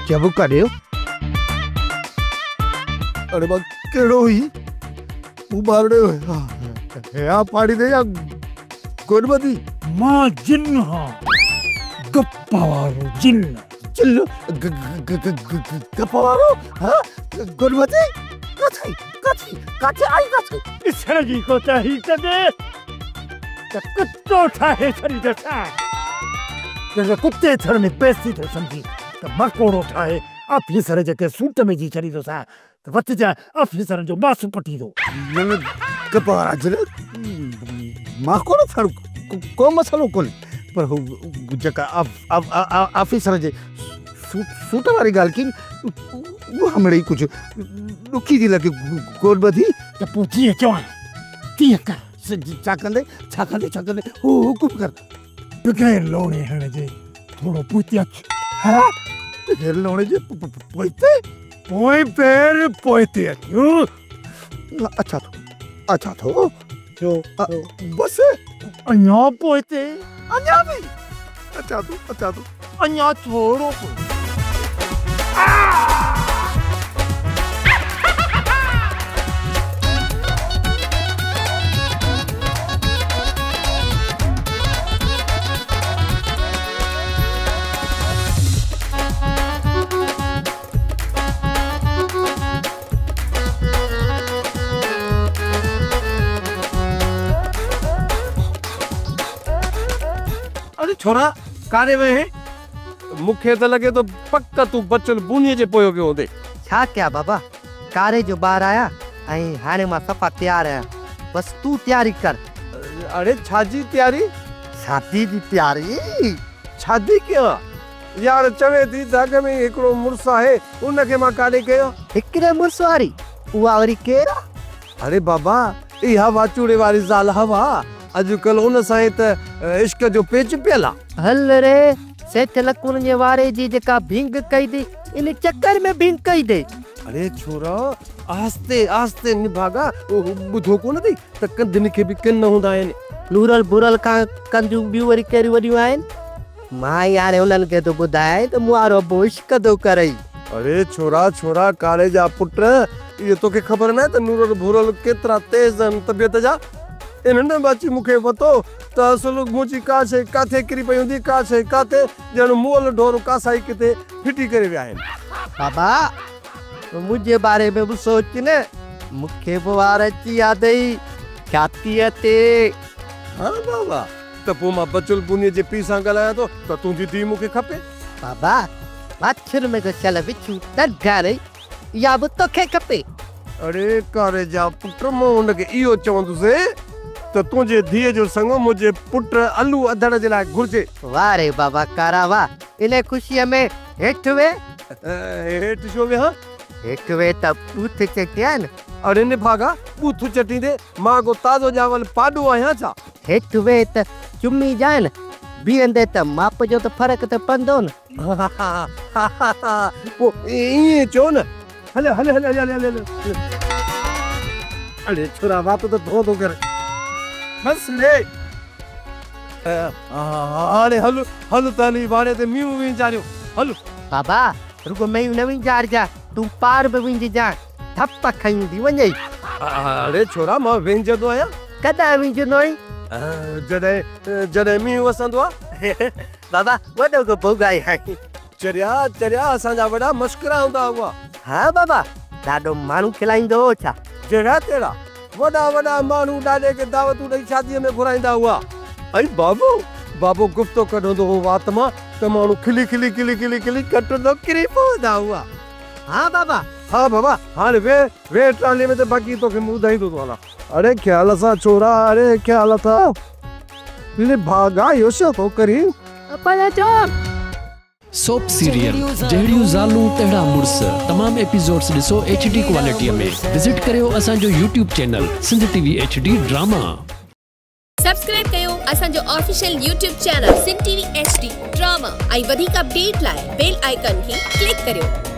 जब करियो। अरे मां कहिड़ो हुई मूं ॿारड़े या फाड़ी दे या गोनमती। मां जिन हा गप्पा वारो जिन चिल्लो गप्पा वारो। हां गोनमती काथे काथे काथे आई काथे ॾिसण जी को चाही त दे त कुत्तो ठाहे छॾींदसि। जंहिंखे कुते थर में बेइज़ती थो सम्झी त मकोड़ो ठाहे ऑफिसर जेके सूट में जी छॾींदोसां त वठिजांइ ऑफिसरनि जो मासु पटींदो। न न गप्पा वारा जिन मां कोन थड़ को मसइलो कोन्हे पर हू जेका ऑफिसर जे सूट वारी ॻाल्हि कई उहा मिड़ेई कुझु ॾुखी थी लॻे गोनमती। त पोइ जीअं चवां तीअं कर। छा कंदे छा कंदे छा कंदे हुकुम कर। बग़ैर लोणे हणण जे थोरो पोइते अच। हा बग़ैर लोणे जे पोइते पोइ पेर पोइते अच। अच्छा थो अच्छा थो छो बस अञा पोइते अञा बि अच्छा थो अच्छा थो अञा थोरो। अरे छोरा कारे में है मूंखे त लॻे थो पक तूं बचल बूनीअ जे पोयो पियो हूंदे। छा कयां बाबा कारे जो ॿार आया ऐं हाणे मां सफ़ा तयारु आहियां बसि तूं तयारी कर। अरे छाजी तयारी? शादी जी तयारी। शादी कयां यार चवे थी त अॻ में हिकिड़ो मुड़ुसु आहे उनखे मां काॾे कयो। हिकिड़े मुड़ुस वारी उहा वरी केरु आहे? अरे बाबा इहा वाचूड़े वारी ज़ाल हवा अॼुकल्ह उन सां ई त इश्क जो पेच पियल आहे। हल रे सेठ लकुन जे वारे जी जेका भींग कई थी इन चक्कर में भींग कई दे। अरे छोरा आस्ते आस्ते निभागा ॿुधो कोन अथई त कंधनि खे बि कन हूंदा आहिनि। नूरल बुरल खां कंजूं ॿियूं वरी कहिड़ियूं वॾियूं आहिनि। मां ई हाणे उन्हनि खे थो ॿुधायां त मूं वारो अबो इश्क थो करई। अरे छोरा छोरा काले जा पुट इहो तोखे ख़बर न आहे त नूरल भूरल केतिरा तेज़ आहिनि तबियत जा। इन्हनि बि अची मूंखे पतो त असुलु मुंहिंजी का शइ काथे किरी पई हूंदी का शइ काथे ॼण मुअल ढोर कासाई किथे फिटी करे विया आहिनि। बाबा मुंहिंजे बारे में बि सोच न मूंखे बि वार अची विया अथई छातीअ ते। हा बाबा त पोइ मां बचुल बूनीअ जे पीउ सां ॻाल्हायां थो त तुंहिंजी धीउ मूंखे खपे। बाबा माछुनि में घुसियल विछू ॾाढा रही इहा बि तोखे खपे। अरे कारे जा पुट मां हुनखे इहो चवंदुसि त तुंहिंजे धीअ जो संग मुंहिंजे पुट अलू अधड़ जे लाइ घुर्जे। वाह रे बाबा कारा वाह इन ख़ुशीअ में हेठि वे। हेठि छो वेहां? हेठि वे त बूथ चटिया न। अरे निभागा बूथ चटींदे मां को ताज़ो ॼावल पाॾो आहियां छा? हेठि वे त चुमी जाए न बीहंदे त माप जो त फ़र्क़ु त पवंदो न। पोइ ईअं चओ न। हले हले हले हले हले अरे छोरा वात त धो थो करे बस रे। हाणे हल हल त हली वाणे ते मींहुं विंजारियो हल। बाबा रुगो मेयूं न विंजारिजां तूं पार बि विंजजां धप खयूं थी वञई। अरे छोरा मां विंजंदो आहियां। कॾहिं विंजंदो आहीं? जॾहिं जॾहिं मींहुं वसंदो आहे। बाबा वॾो को भोगाई आहे। चरिया चरिया असांजा वॾा मश्करा हूंदा हुआ। हा बाबा ॾाढो माण्हू खिलाईंदो हो छा? जहिड़ा तहिड़ा वॾा वॾा माण्हू ॾाॾे खे दावतूं ॾेई शादीअ में घुराईंदा हुआ। ऐं बाबू बाबू गुफ्तो कढंदो हो वात मां त माण्हू खिली खिली खिली खिली खिली कटंदो किरी पवंदा हुआ। हा बाबा हा बाबा हाणे वे वे ट्राली में त बाक़ी तोखे मूं ॿुधाईंदो थो हलां। अरे ख़्याल सां छोरा अरे ख़्याल सां भागा इहो छा थो करीं? सोप सीरियल जहिड़ियूं ज़ालूं तहिड़ा मुड़ुस तमाम एपिसोड्स ॾिसो HD क्वालिटीअ में। विज़िट करियो असांजो YouTube channel Sindh TV HD drama. Subscribe कयो असांजो official YouTube channel Sindh TV HD drama ऐं वधीक अपडेट लाइ बेल आइकन खे क्लिक करियो।